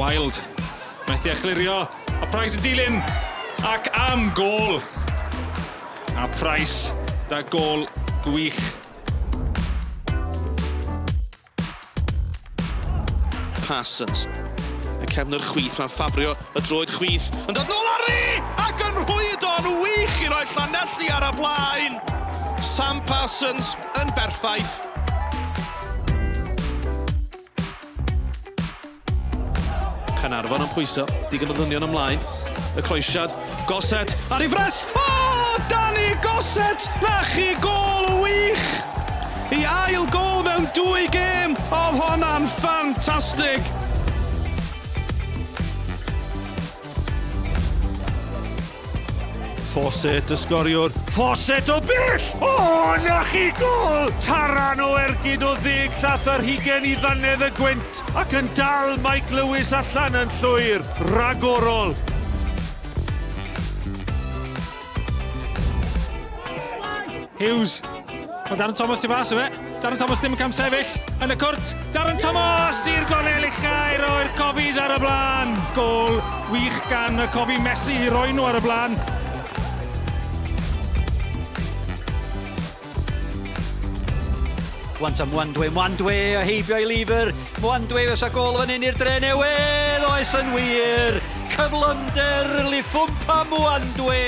Wild. Methu a chlirio. A Price yn dilyn. Ac am gôl. A Price da gôl gwych. Parsons. Y cefnwr chwith, mae'n ffafrio y droed chwith. Yn dod nôl arni! Ac yn rhwydo'n wych i roi Llanelli ar y blaen! Sam Parsons yn berffaith. Caernarfon yn pwyso, digon o ddynion ymlaen. Y croesiad, Gossett ar ei fres! O! Danny Gossett! Na chi gôl wych! Ei ail gôl mewn dwy gêm! Oedd honna'n ffantastig! Fawcett y sgoriwr. Fawcett o bell! O, na chi gôl! Taran o ergyd o ddeg llath ar hugen i ddannedd y gwynt ac yn dal Mike Lewis allan yn llwyr. Rhagorol! Hughes. Mae Darren Thomas tu fas o fe. Darren Thomas ddim yn camsefyll yn y cwrt. Darren Thomas i'r gornel ucha i roi'r Cofis ar y blaen. Gôl wych gan y Cofi Messi i roi nhw ar y blaen. Wan ta Mwandwe, Mwandwe a heibio i Lever. Mwandwe fysa gôl fan hyn i'r dre newydd. Oes yn wir. Cyflymder Lifwmpa Mwandwe.